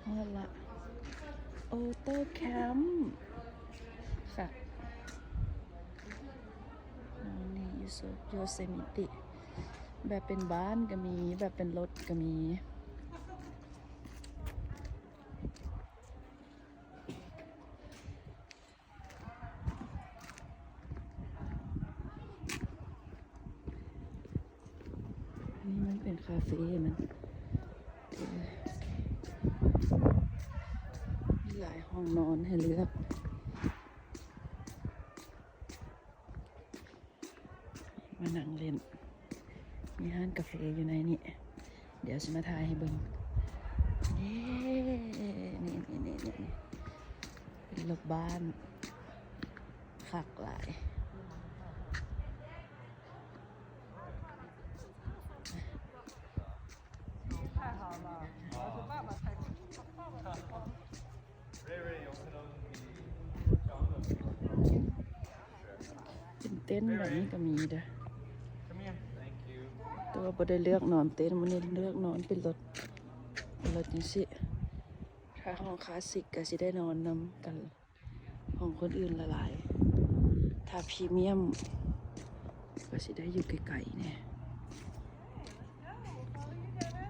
ຮອດລະ ໂອໂຕແຄມ ຄັກ ນີ້ ໂຢເຊມິຕິ ແບບເປັນບ້ານກະມີ ແບບເປັນລົດກະມີ. ອັນນີ້ມັນເປັນຄາເຟ ມັນ ເອີ ມີຫຼາຍຫ້ອງນອນໃຫ້ເລືອກ. ມານັ່ງຫຼິ້ນ ມີຮ້ານກາເຟຢູ່ໃນນີ້ ດຽວຊິມາຖ່າຍໃຫ້ເບິ່ງ. ເຢ້ ນີ້ໆໆ ເປັນລົດບ້ານ ຄັກຫຼາຍ. ເປັນເຕັນແບບນີ້ກະມີເດີ້ ແຕ່ວ່າບໍ່ໄດ້ເລືອກນອນເຕັນ ມື້ນີ້ເລືອກນອນເປັນລົດ ເປັນລົດຈັ່ງຊີ້. ຖ້າຫ້ອງຄລາສສິກກະຊິໄດ້ນອນນຳກັນ ຫ້ອງຄົນອື່ນຫຼາຍໆ ຖ້າພຣີມຽມກະຊິໄດ້ຢູ່ໄກໆແດ່.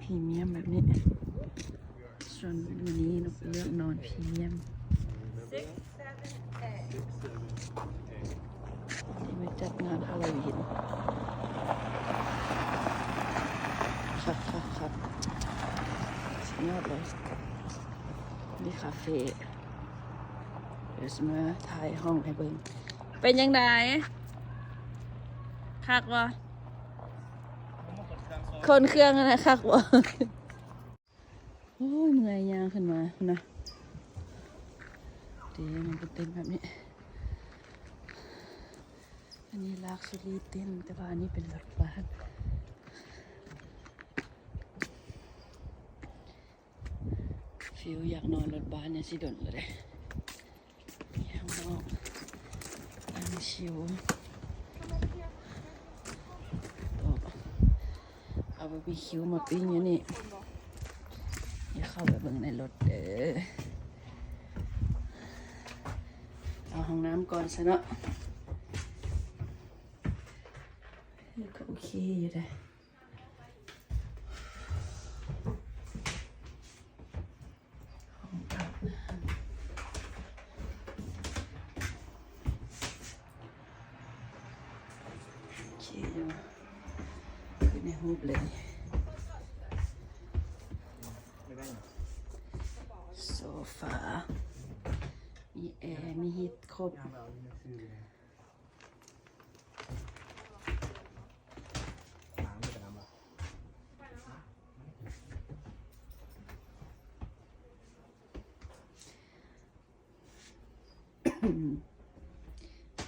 ພຣີມຽມແບບນີ້ ສ່ວນມື້ນີ້ນົກເລືອກນອນພຣີມຽມ ທີ່ມາຈັດງານຮາໂລວີນ ຄັກໆໆ ສຸດຍອດເລີຍ. ມີຄາເຟ ດຽວຊິມາຖ່າຍຫ້ອງໃຫ້ເບິ່ງ. ເປັນຈັ່ງໃດ? ຄັກບໍ່? ຂົນເຄື່ອງຫັ້ນນະ ຄັກບໍ່? ໂອ້ຍ ເມື່ອຍຍ່າງຂຶ້ນມານະ ເດ້ ມັນເປັນເຕັນແບບນີ້. ອັນນີ້ລັກຊູຣີເຕັນ ແຕ່ວ່າອັນນີ້ເປັນລົດບ້ານ. ຟີວຢາກນອນລົດບ້ານນີ້ຊິດົນແລ້ວເດ້. ມີຫ້ອງນອກ ອັນຊິວ ເອົາບາບີຄິວມາປີ້ງຢູ່ນີ້. ດຽວເຂົ້າໄປເບິ່ງໃນລົດເດີ້. ເອົາຫ້ອງນ້ຳກ່ອນຊະເນາະ. ເອີ ກະໂອເຄຢູ່ເດ້. ຫ້ອງອາບນ້ຳ ໂອເຄຢູ່ ຄືໃນຮູບເລີຍ. ໂຊຟາ ມີແອ ມີຮີດຄົບ.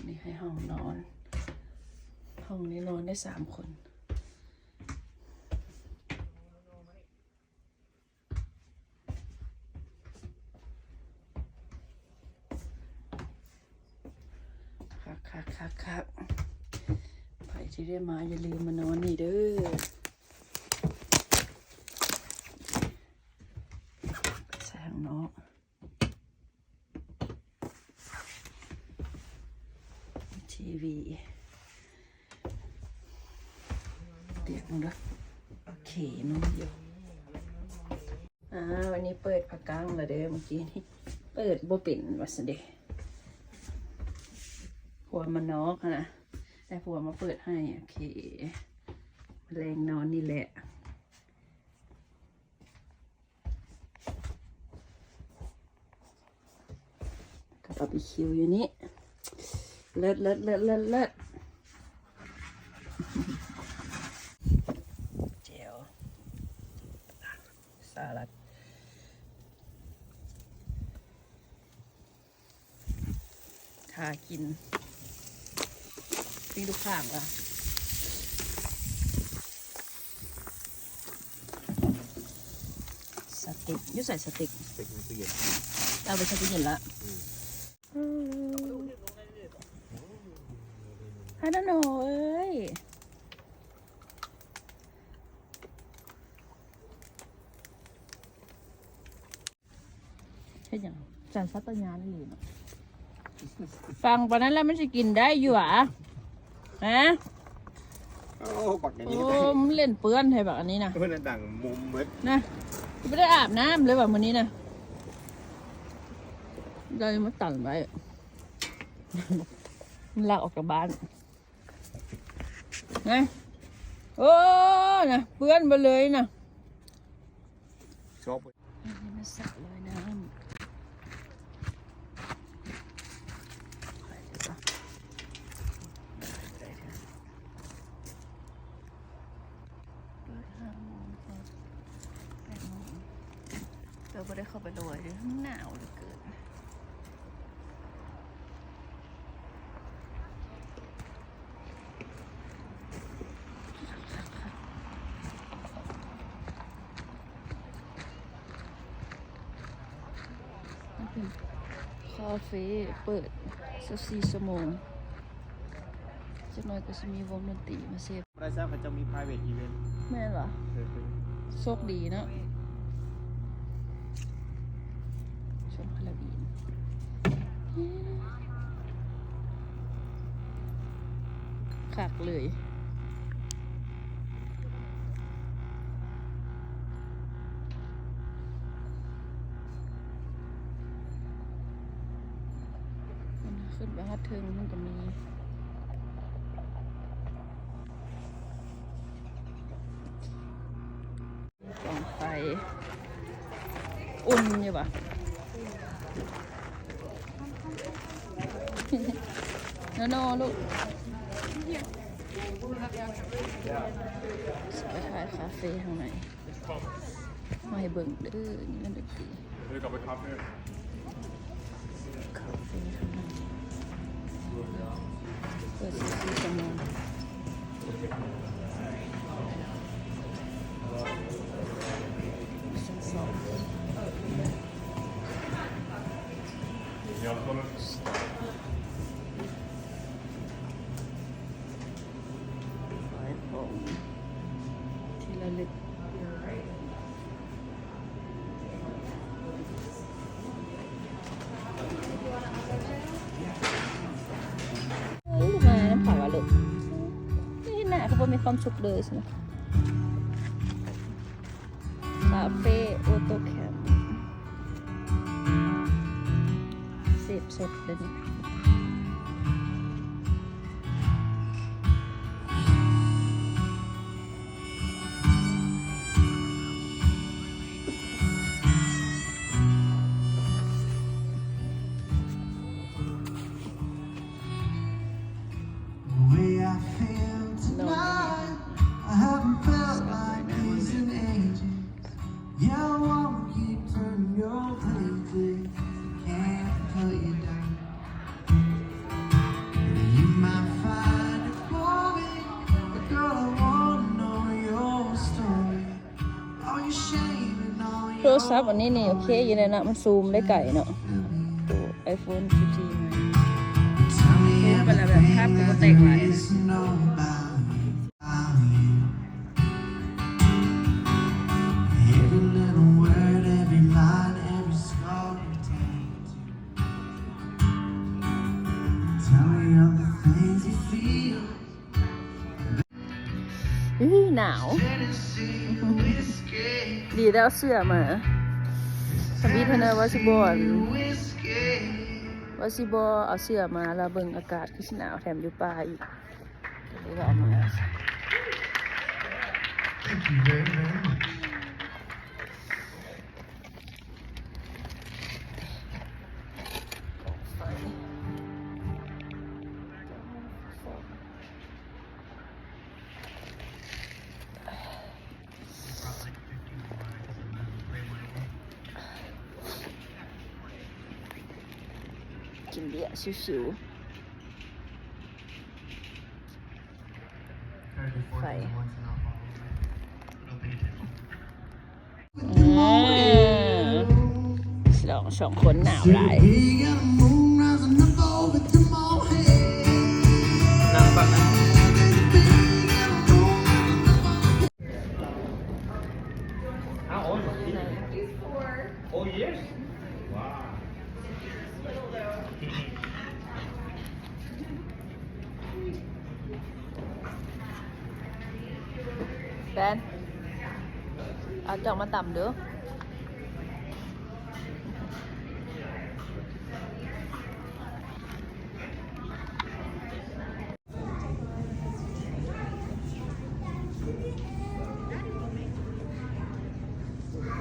ນີ້ໃຫ້ຫ້ອງນອນ ຫ້ອງນີ້ນອນໄດ້ສາມຄົນ. ຄັກໆໆໆ ໃຜທີ່ໄດ້ມາຢ່າລືມມານອນນີ້ເດີ້. ໃສ່ຂ້າງນອກ. ທີວີ ຕຽງເດີ້. ໂອເຄ ນຸ້ມຢູ່. ອ່າ ວັນນີ້ເປີດຜ້າກັ້ງແລ້ວເດີ້ ມື້ກີ້ນີ້ເປີດບໍ່ເປັນວ່າຊັ້ນເດ. ຜົວມານອກຫັ້ນນະ ໃຫ້ຜົວມາເປີດໃຫ້. ໂອເຄ ແລງນອນນີ້ແຫຼະ. ກະບາບີຄິວຢູ່ນີ້ ເລີດໆໆໆໆ. ແຈ່ວ ສະຫຼັດ ຖ້າກິນ ປີ້ງດູຂ້າງວ່າ ສະເຕັກ ຢູ່ໃສສະເຕັກ? ສະເຕັກໃນຕູ້ເຢັນ ເອົາໄປໃສ່ຕູ້ເຢັນລະ. ອືມ ພະນະໂນເອີຍ. ເຮັດຫຍັງ? ສັນຊາດຕະຍານອີ່ຫຼີເນາະ. ຟັງປານນັ້ນແລ້ວມັນຊິກິນໄດ້ຢູ່ຫວາ? ຮະ? ໂອ້ ບັກອັນນີ້ ໂອ້ ມັນຫຼິ້ນເປື້ອນແທ້ບັກອັນນີ້ນະ. ເອີ ດັງມຸມເບິດນະ. ບໍ່ໄດ້ອາບນ້ຳເລີຍຫວາມື້ນີ້ນະ. ໄດ້ມາຕັນໄວ້ ມັນລັກອອກຈາກບ້ານ. ນະ ໂອ້ ນະ ເປື້ອນເບິດເລີຍນະ. ຊອບ ອັນນີ້ມັນສະລອຍນ້ຳ. ເປີດຫ້າໂມງ ເປີດແປດໂມງ ແຕ່ບໍ່ໄດ້ເຂົ້າໄປລອຍເດ້ ມັນໜາວເຫຼືອເກີນ. ຄາເຟເປີດຊາວສີ່ຊົ່ວໂມງ ຈັກໜ້ອຍກໍຊິມີວົງດົນຕີມາເຊບ. ບໍ່ໄດ້ຊ້ຳ ເຂົາເຈົ້າມີ private event ແມ່ນຫວາ? ເອີ ໂຊກດີເນາະ ຊ່ວງຮາໂລວີນ ຄັກເລີຍ. ຂຶ້ນໄປຮອດເທິງມັນກໍມີ ກອງໄຟ ອຸ່ນຢູ່ຫວາ? ໂນໂນລູກ ຊິໄປຖ່າຍຄາເຟຂ້າງໃນ ມາໃຫ້ເບິ່ງເດີ ນີ້ມັນເປັນ ຄາເຟຂ້າງໃນ ເປີດຊາວສີ່ຊົ່ວໂມງ. ຂາຍຂອງທີ່ລະລຶກ. ໂອ້ ມານຳໃຜວະລູກ? ນີ້ໜ້າຄືບໍ່ມີຄວາມສຸກເລີຍຊັ້ນນະ. ຄາເຟໂອໂຕແຄມ ເສບສົດເລີຍນີ້. ໂທລະສັບອັນນີ້ນີ້ໂອເຄຢູ່ແລ້ວເນາະ ມັນຊູມໄດ້ໄກເນາະ ໂຕໄອໂຟນສິບສີ່ ຊູມໄປແລ້ວແບບພາບກໍບໍ່ແຕກຫຼາຍ. Tennessee whiskey. ອື້ ໜາວ ດີແລ້ວເສື້ອມາ ທຳອິດຫັ້ນນະ ວ່າຊິບໍ່ Tennessee whiskey. ວ່າຊິບໍ່ເອົາເສື້ອມາ ລະເບິ່ງອາກາດຄືຊິໜາວ ແຖມຢູ່ປ່າອີກ ກໍເລີຍວ່າເອົາມາ. Thank you very, very much. ກິນເບຍຊິວໆ ໄປ. ອືມ ສອງ ສອງຄົນໜາວຫຼາຍ. How old is he? Four years? Wow. ແດນ ເອົາຈອກມາຕຳເດີ້.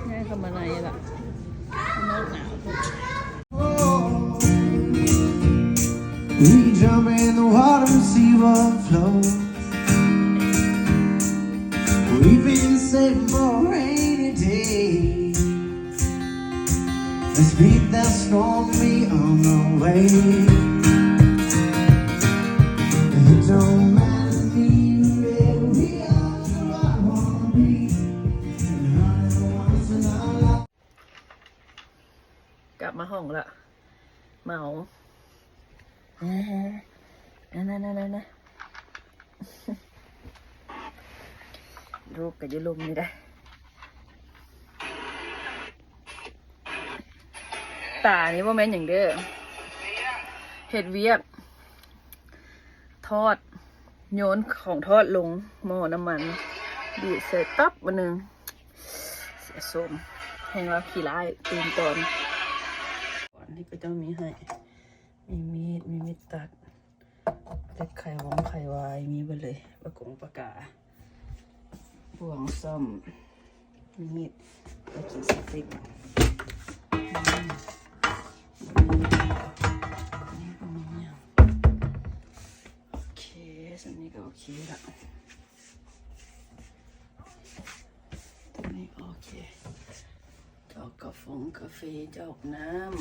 ຍ້າຍເຂົ້າມາໃນລະ ນອກໜາວ. We jump in the water and see what flows. We've been saving for a rainy day. Let's beat that storm, be on the way. It don't matter to me, baby, we are where I wanna be. And I never wanna spend our life. ກັບມາຫ້ອງລະ ເມົາ. ລູກກະຢູ່ລຸ່ມນີ້ໄດ໋. ຕານີ້ບໍ່ແມ່ນຫຍັງເດີ້ ເຮັດວຽກທອດ ໂຍນຂອງທອດລົງໝໍ້ນ້ຳມັນ ດີດໃສ່ຕັບອັນໜຶ່ງ. ເສຍໂສມ ແຮງວ່າຂີ້ຮ້າຍຕື່ນຕອນ. ອັນນີ້ກະເຈົ້າມີໃຫ້ ມີມີດ ມີມີດຕັດ ເຫຼັກໄຂວງໄຂວາຍ ມີເບິດເລີຍ ປາກົງປາກາ ບ່ວງສ້ອມ ມີດໄປກິນສະເຕັກ. ໂອເຄ ສ່ຳນີ້ກະໂອເຄລະ ໂຕນີ້ໂອເຄ. ຈອກກາຟົງກາເຟ ຈອກນ້ຳ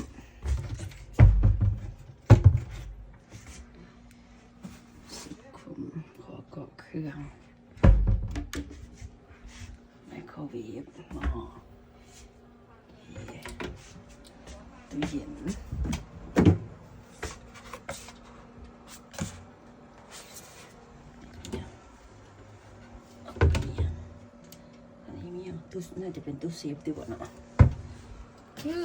ສິບຄຸມ ຂໍເກາະເຄື່ອງ ໄມໂຄຣເວຟ ໝໍ້ ຕູ້ເຢັນ. ອັນນີ້ມີຫຍັງ? ຕູ້ ໜ້າຈະເປັນຕູ້ເຊຟຕິເນາະ ຄື